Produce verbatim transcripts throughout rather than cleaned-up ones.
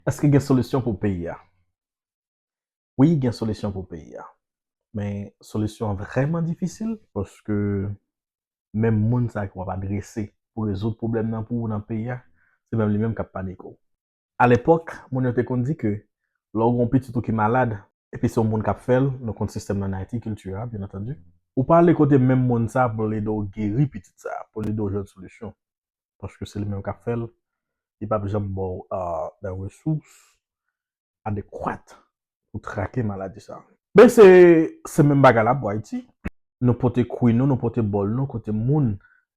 Èske gen solisyon pou peyi a? Wi, gen solisyon pou peyi a. Men solisyon an vrèman difisil paske menm moun sa ke w ap adrese pou rezoud pwoblèm nan pou ou nan peyi a, se menm li menm k ap panike w. Alepòk, moun yo te konn di ke lè w gen yon pitit ou ki malad, epi se yon moun k ap fè l, nou konn sistèm nan Ayiti, kilti a, byen antandi. Ou pa ale kote menm moun sa pou l ede w geri pitit sa, pou l ede w jwenn solisyon. Paske se li menm k ap fè l, li p ap janm ba w de resous adekwat pou trake maladi sa. Men se, se menm bagay la pou Ayiti. Nou pote kwi nou, nou pote bòl nou kote moun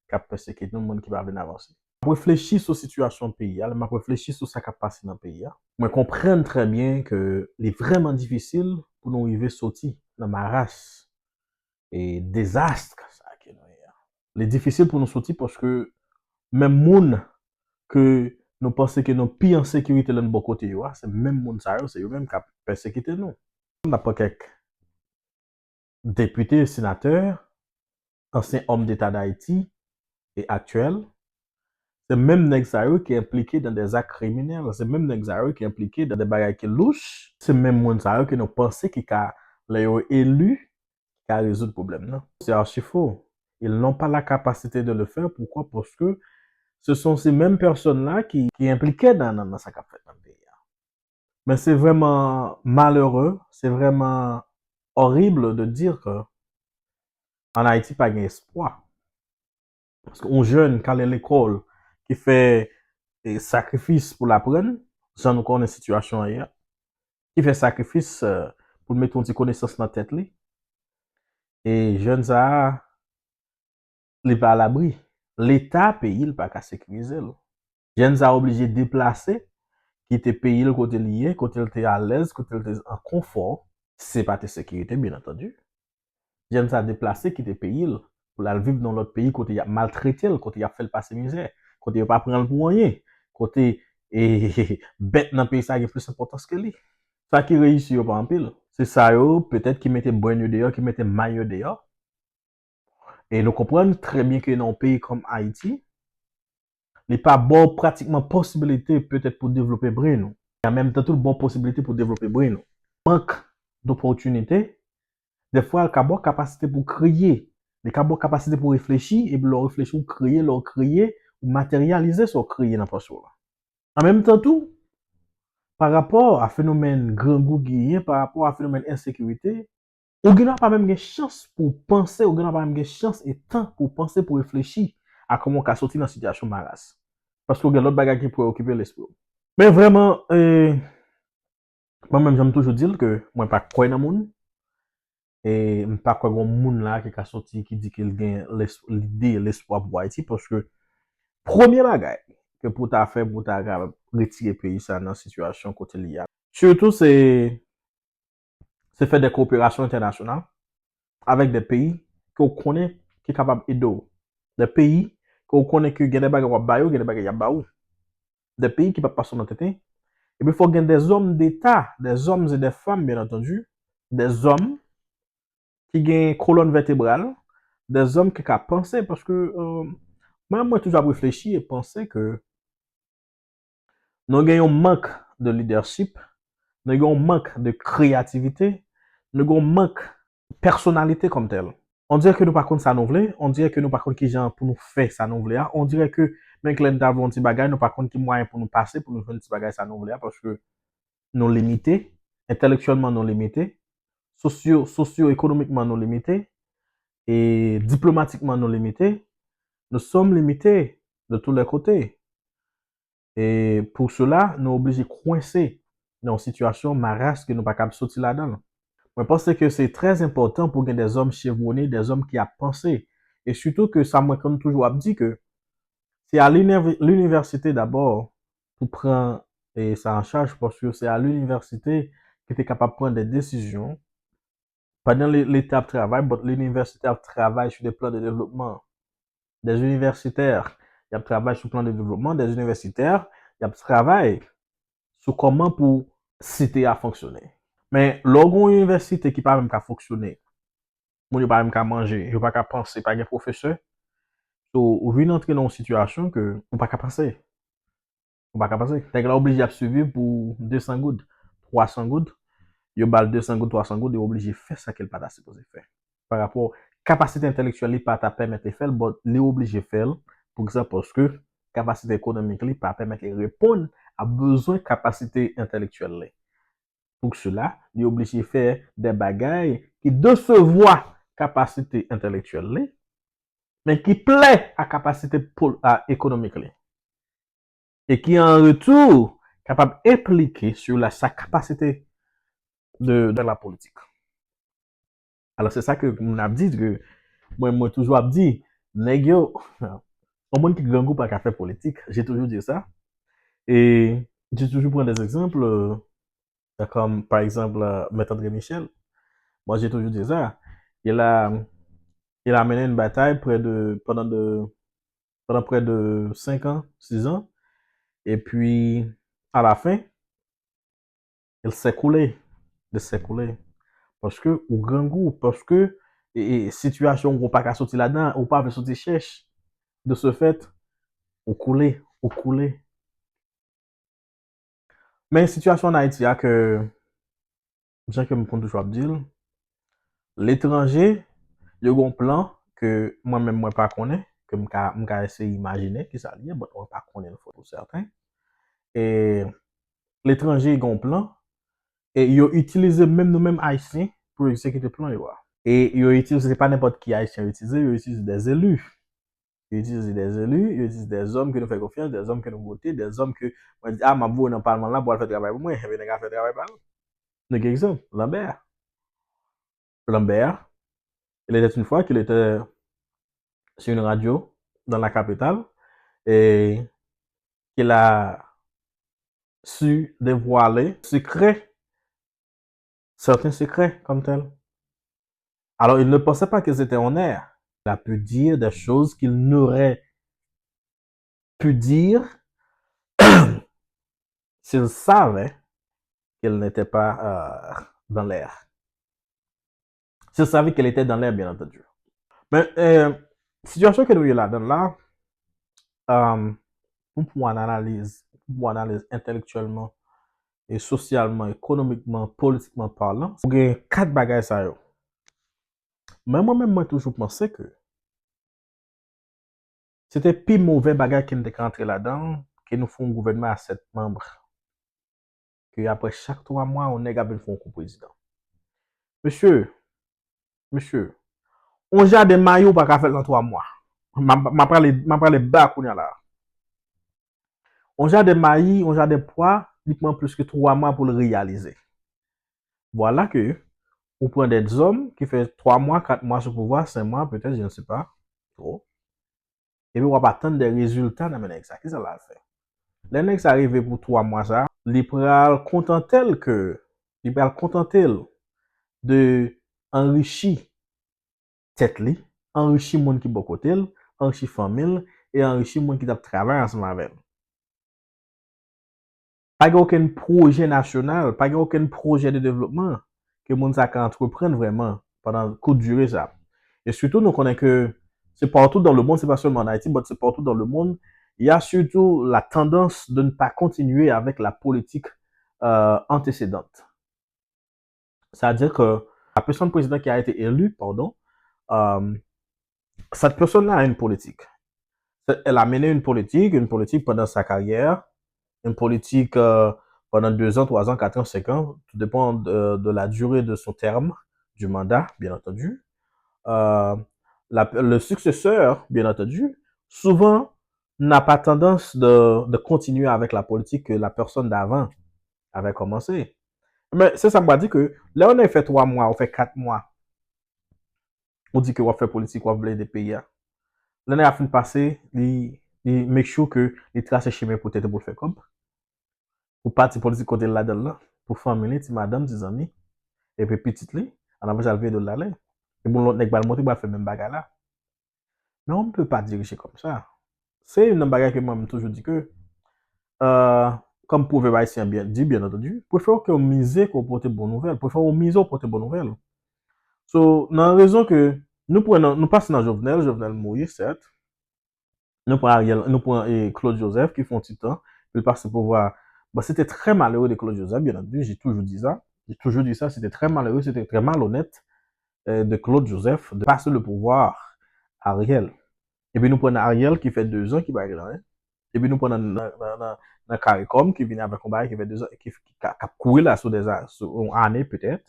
k ap pèsekite nou, moun ki pa vin avanse. M ap reflechi sou sitiyasyon peyi a, lè m ap reflechi sou sa k ap pase nan peyi a, mwen konprann trè byen ke li vrèman difisil pou nou rive soti nan maras e dezas sa ke nou ye a. Li difisil pou nou soti paske menm moun ke nou panse ke nou pi an sekirite lè n bò kote yo a, se menm moun sa yo, se yo menm k ap pèsekite nou. N ap pran kèk depite, senatè, ansyen òm deta Dayiti e aktyèl, se menm nèg sa yo ki enplike nan de zak kriminèl, se menm nèg sa yo ki enplike nan de bagay ki louch, se menm moun sa yo ke nou panse ki ka, lè yo eli, ki ka rezoud pwoblèm nan. Se archi fo. Ils n'ont pas la capacité de le faire. Pourquoi? Paske se sont ces mêmes personnes-là ki, ki enplike nan, nan, nan sa k ap fèt nan peyi a. Men se vrèman malere, se vrèman horrible de dire que en Haïti pa gen espwa. Paske yon jèn k ale lekòl, ki fè e, sakrifis pou l aprann, jan nou konnen sitiyasyon an ye a, ki fè sakrifis e, pou l mete yon ti konesans nan tèt li. E jèn sa a, li pa alabri. Leta peyi l pa ka sekirize l. Jèn sa a oblije deplase, kite peyi l kote li ye, kote l te alèz, kote l te an konfò. Se pa te sekirite, byen antandi. Jèn sa a deplase, kite peyi l, pou l al viv nan lòt peyi kote y ap maltrete l, kote y ap fè l pase mizè, kote yo pa pran l pou anyen, kote e, bèt nan peyi sa a gen plis enpòtans ke li. Sa ki reyisi yo pa anpil. Se sa yo, petèt, ki mete brenn yo deyò, ki mete may yo deyò. E nou konprann trè byen ke nan yon peyi kòm Ayiti, li pa ba w pratikman posibilite petèt pou devlope brenn ou. An menm tan tou, l ba w posibilite pou devlope brenn ou. Mank dopòtinite, dèfwa, l ka ba w kapasite pou kreye. Li ka ba w kapasite pou reflechi, epi lè w reflechi, w kreye, lè w kreye, w materyalize sa w kreye nan panse w la. An menm tan tou, pa rapò a fenomèn grangou genyen, pa rapò a fenomèn ensekirite, ou gendwa pa menm gen chans pou w panse, ou gendwa pa menm gen chans e tan pou w panse, pou w reflechi a kòman w ka soti nan sitiyasyon maras. Paske w gen lòt bagay ki preyokipe lespri w. Men vrèman, e, mwen menm, jan m toujou di l, ke mwen pa kwè nan moun, e m pa kwè gen yon moun la ki ka soti, ki di ke l gen les-, lide, lespwa pou Ayiti, paske premye bagay ke pou w ta fè, pou w ta kapab retire peyi sa nan sitiyasyon kote li ye a, sitou se, se fè de koperasyon entènasyonal avèk de peyi ke w konnen ki kapab ede w. De peyi ke w konnen ke gen de bagay w ap ba yo, gen de bagay y ap ba ou. De peyi ki p ap pase w nan tenten. Epi fòk gen de zòm deta, de zòm e de fanm, byen antandi, de zòm ki gen kolòn vètebral, de zòm ki ka panse, paske, e, mwen, mwen toujou ap reflechi e panse ke nou gen yon mank de lidèchip, nou gen yon mank de kreyativite, nou gen yon mank pèsonalite kòm tèl. On dirè ke nou pa konn sa nou vle, on dirè ke nou pa konn kijan pou nou fè sa nou vle a, on dirè ke menm lè n ta vle yon ti bagay, nou pa konn ki mwayen pou nou pase pou nou jwenn ti bagay sa nou vle a, paske nou limite, entèlektyèlman nou limite, sosyo, sosyo-ekonomikman nou limite, e diplomatikman nou limite, nous sommes limités de tous les côtés. E pou sela, nou oblije kwense nan yon sitiyasyon maras ke nou pa kab soti ladan l. Mwen panse ke se trè enpòtan pou gen de zòm chevwone, de zòm ki ap panse. E sitou ke sa mwen konn toujou ap di ke se a linivè-, linivèsite dabò pou pran, e, sa an chaj, paske se a linivèsite ki te kapab pran de desizyon pandan le-, Leta ap travay, but linivèsite ap travay sou de plan de devlopman. Des universitaires, y ap travay sou plan de devlopman, des universitaires, y ap travay sou kòman pou site a fonksyone. Men, lè w gen yon inivèsite ki pa menm ka fonksyone, moun yo pa menm ka manje, yo pa ka panse, pa gen pwofesè, so, ou vin antre nan yon sitiyasyon ke ou pa ka panse. Ou pa ka panse. Nèg la oblije ap siviv pou de san goud, twa san goud. Yo ba l de san goud, twa san goud, li oblije fè sa ke l pa ta sipoze fè. Pa rapò kapasite entèlektyèl li pa ta pèmèt li fè l, but li oblije fè l. Poukisa? Paske kapasite ekonomik li pa pèmèt li reponn a bezwen kapasite entèlektyèl li. Pou sela, li oblije fè de bagay ki desevwa kapasite entèlektyèl li, men ki plè a kapasite pol- a ekonomik li. E ki an retou kapab enplike sou la sa kapasite de, de la politik. Alò, se sa ke moun ap di, ke mwen, mwen toujou ap di, nèg yo, yon moun ki grangou pa ka fè politik, j'ai toujours dit ça. E j'ai toujours pran des exemples, euh, comme par exemple, euh, Maître André Michel. Moi, j'ai toujours dit ça. Il a, il a mené une bataille près de, pendant de, pendant près de cinq ans, six ans. Et puis, à la fin, il s'est écroulé. Il s'est écroulé. Paske ou grangou, paske e, e, sitiyasyon ou pa ka soti ladan, ou pa vle soti chèch. De ce fait, ou koule, ou koule. Men sitiyasyon an Ayiti a ke, jan ke m konn toujou ap di l, letranje, yo gon plan ke mwen menm mwen pa konnen, ke m ka, m ka eseye imajine kisa li ye, but mwen pa konnen l pou sèten. E letranje gon plan, e yo itilize menm nou menm Ayisyen pou egzekite plan yo a. E yo itilize, se pa nenpòt ki Ayisyen yo itilize, yo itilize des élus. Yo itilize des élus, yo itilize des hommes ke nou fè konfyans, des hommes ke nou vote, des hommes ke mwen di, a, m ap voye nan palman la pou al fè travay pou mwen, enben nèg la fè travay pa l. Nou gen egzanp, Lambert. Lambert, il était une fois qu'il était sur une radio dans la capitale et qu'il a su dévoiler secret, certains secrets comme tel. Alors, il ne pensait pas qu'ils étaient honnêtes. Il a pu dire des choses qu'il n'aurait pu dire s'il savait qu'il n'était pas euh, dans l'air. S'il savait qu'il était dans l'air, bien entendu. Men, euh, sitiyasyon ke nou ye ladan la, euh, pou, pou analiz, pou analiz entèlektyèlman, e sosyalman, ekonomikman, politikman palan, ou gen kat bagay sa yo. Men mwen menm, mwen toujou panse ke se te pi move bagay ke m te ka antre ladan l, ke nou fè yon gouvènman a sèt manm. Ke apre chak twa mwa, yon nèg ap vin fè yon kou prezidan. Mesye, mesye, yon jaden mayi ou pa ka fè l nan twa mwa. M ap, m ap prale, m ap prale ba kounye a la. Yon jaden mayi, yon jaden pwa, li pran plis ke twa mwa pou l reyalize. Vwala ke ou pran de zòm ki fè twa mwa, kat mwa sou pouvwa, senk mwa, petèt, je ne sais pas, twò. Epi w ap atann de rezilta nan men nèg sa. Kisa l al fè? Lè nèg sa rive pou twa mwa sa, li pral kontante l ke, li pral kontante l de anrichi tèt li, anrichi moun ki bò kote l, anrichi fanmi l, e anrichi moun ki t ap travay ansanm avè l. Pa gen okenn pwojè nasyonal, pa gen okenn pwojè de devlopman ke moun sa ka antreprann vrèman pandan kout dire sa. E sitou, nou konnen ke c'est partout dans le monde, c'est pas seulement en Haïti, but c'est partout dans le monde, il y a surtout la tendance de ne pas continuer avec la politique euh, antécédente. C'est-à-dire que la personne président qui a été élue, pardon, euh, cette personne-là a une politique. Elle a mené une politique, une politique pendant sa carrière, une politique euh, pendant deux ans, trois ans, quatre ans, cinq ans, tout dépend de, de la durée de son terme, du mandat, bien entendu. Euh, la, le successeur, bien entendu, souvent n'a pas tendance de, de continuer avec la politique que la personne d'avant avait commencé. Men se sa m va di ke lè yon nèg fè twa mwa, ou fè kat mwa, ou di ke w ap fè politik, w ap vle ede peyi a. Lè nèg la fin pase, li, li make sure ke li trase chemen pou tèt pou l fè kòb. Pou pati politik kote l ladan l lan, pou fanmi li, ti madanm, ti zanmi, epi pitit li, an apre sa l veye do l l ale. Epi yon lòt nèg pral monte, pral fè menm bagay la. Men on ne peut pas diriger comme ça. Se youn nan bagay ke mwen m toujou di ke, euh, kòm pwovèb ayisyen an byen, di, byen antandi, prefere ke w mize ke w pote bon nouvèl. Prefere w mize w pote bon nouvèl. So, nan rezon ke nou pran nan, nou pase nan Jovenel, Jovenel mouri, sèt. Nou pran Ariel, nou pran eh, Claude Joseph ki fè yon ti tan, il passe le pouvoir. Bon, c'était très malheureux de Claude Joseph, bien entendu, j'ai toujours dit ça. J'ai toujours dit ça, c'était très malheureux, c'était très malhonnête euh, de Claude Joseph de passer le pouvoir à Ariel. Epi nou pran Ariel ki fè de zan ki pa regle anyen. Epi nou pran nan, nan, nan, nan, nan CARICOM ki vini avèk yon bagay ki fè de zan, ki, ki, ki, k ap kouri la sou de zan, sou yon ane petèt,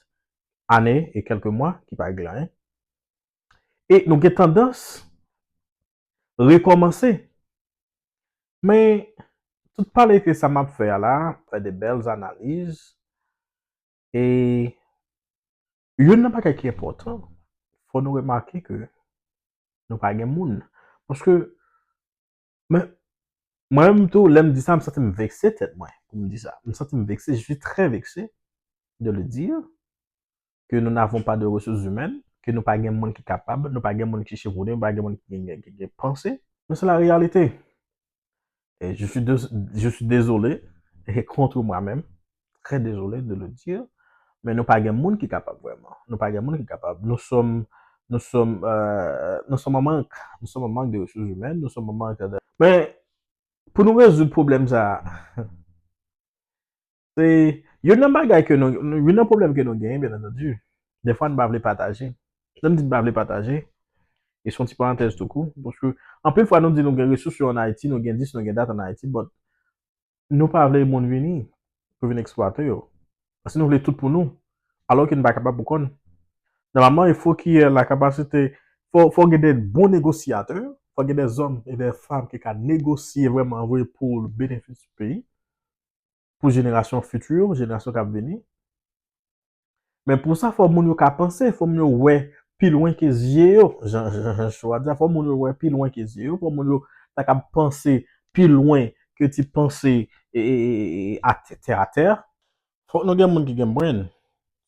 ane e kèlke mwa ki pa regle anyen. E nou gen tandans rekòmanse. Men, tout pale ke sa m ap fè a la, fè de bèl analiz. E youn nan bagay ki enpòtan, fò nou remake ke nou pa gen moun. Paske, men, mwen menm tou, lè m di sa, m santi m vekse tèt mwen pou m di sa. M santi m vekse, je suis très vexé de le dire, que nous n'avons pas de ressources humaines, ke nou pa gen moun ki kapab, nou pa gen moun ki chevounen, nou pa gen moun ki gen, ki gen panse. Men se la réalité. Et je suis, de, je suis désolé, et contre moi-même, très désolé de le dire, men nou pa gen moun ki kapab vrèman. Nou pa gen moun ki kapab. Nous sommes, nous sommes, euh, nous sommes en manque. Nous sommes en manque de ressources humaines, nous sommes en manque de... Men, pou nou rezoud pwoblèm sa a, se youn nan bagay ke nou, youn nan pwoblèm ke nou genyen, byen antandi, defwa nou pa vle pataje. Lè m di nou pa vle pataje, e se yon ti parantèz tou kou, paske anpil fwa nou di nou gen resous yo ann Ayiti, nou gen dis, nou gen dat ann Ayiti, but nou pa vle moun vini pou vin eksplwate yo. Paske nou vle tout pou nou, alò ke nou pa kapab pou kò n. Nòmalman, il faut qu'il y ait la capacité, fò, fò gen de bon negosiyatè, fò gen de zòm e de fanm ki ka negosye vrèman vre pou benefis peyi, pou jenerasyon fiti, jenerasyon k ap vini. Men pou sa, fò moun yo ka panse, fò moun yo wè pi lwen ke zye yo, jan, jan, jan Cho a di a, fò moun yo wè pi lwen ke zye yo, fò moun yo ta ka panse pi lwen ke ti panse e, e, e, e, a tè, tè a tè. Fòk nou gen moun ki gen brain.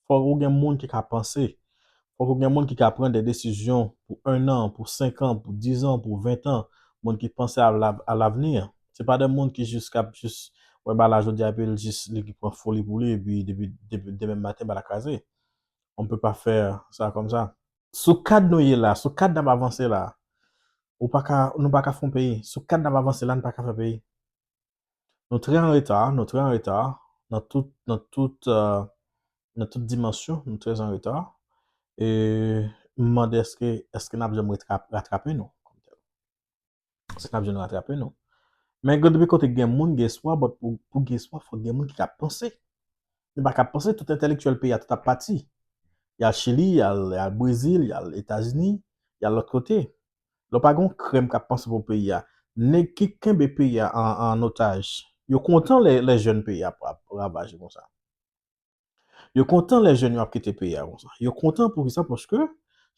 Fòk ou gen moun ki ka panse. Fòk ou gen moun ki ka pran de desizyon pou un an, pou senk an, pou diz an, pou ven an. Moun ki panse a la, a l'avenir. Se pa de moun ki jis k ap jis wè bagay la jodi a, epi l jis li ki pran foli pou li, epi depi, depi demen maten, bagay la kraze. On peut pas faire ça comme ça. Sou kad nou ye la, sou kad n ap avanse la, ou pa ka, nou pa ka fè yon peyi. Sou kad n ap avanse la, nou pa ka fè peyi. Nou trè an reta, nou trè an reta nan tout, nan tout, euh, nan tout dimansyon, nou trè an reta. E m mande èske, èske n ap janm retrap-, ratrape nou? Èske n ap janm ratrape nou? Men gen de kote gen moun, gen espwa, but pou, pou gen espwa, fòk gen moun ki ka panse. Nou pa ka panse, tout entèlektyèl peyi a, tout ap pati. Y al Chili, y al, y al Brezil, y al Etazini, y al lòt kote. Lè w pa gen yon krèm k ap panse pou peyi a, nèg ki kenbe peyi a an, an otaj, yo kontan lè, lè jèn peyi a ap, ap ravaje konsa. Yo kontan lè jèn yo ap kite peyi a konsa. Yo kontan poukisa? Paske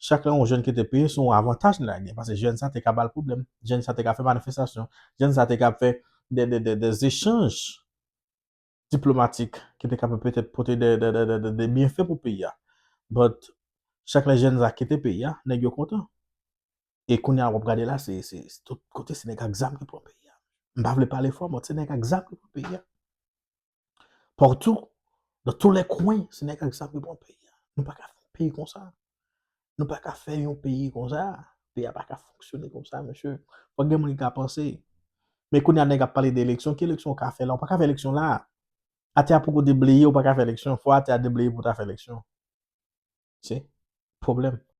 chak lè yon jèn kite peyi, se yon avantaj nèg la gen. Paske jèn sa te ka ba l pwoblèm. Jèn sa te ka fè manifestasyon. Jèn sa te ka fè de, de, de, de zechanj diplomatik ki te kapab petèt pote de, de, de, de, de, de byenfè pou peyi a. But, chak lè jèn sa kite peyi a, nèg yo kontan. E kounye a, w ap gade la, se, se, se tout kote, se nèg ak zam ki pran peyi a. M pa vle pale fò, but se nèg ak zam ki pran peyi a. Partou, dans tous les coins, se nèg ak zam ki pran peyi a. Nou pa ka fè yon peyi konsa. Nou pa ka fè yon peyi konsa. Peyi a pa ka fonksyone konsa, mesye. Fòk gen moun ki ka panse. Men kounye a, nèg ap pale de eleksyon. Ki eleksyon w ka fè la? Ou pa ka fè eleksyon la. Atè a poko debleye, ou pa ka fè eleksyon. Fò atè a debleye pou w ta fè eleksyon. Se pwoblèm.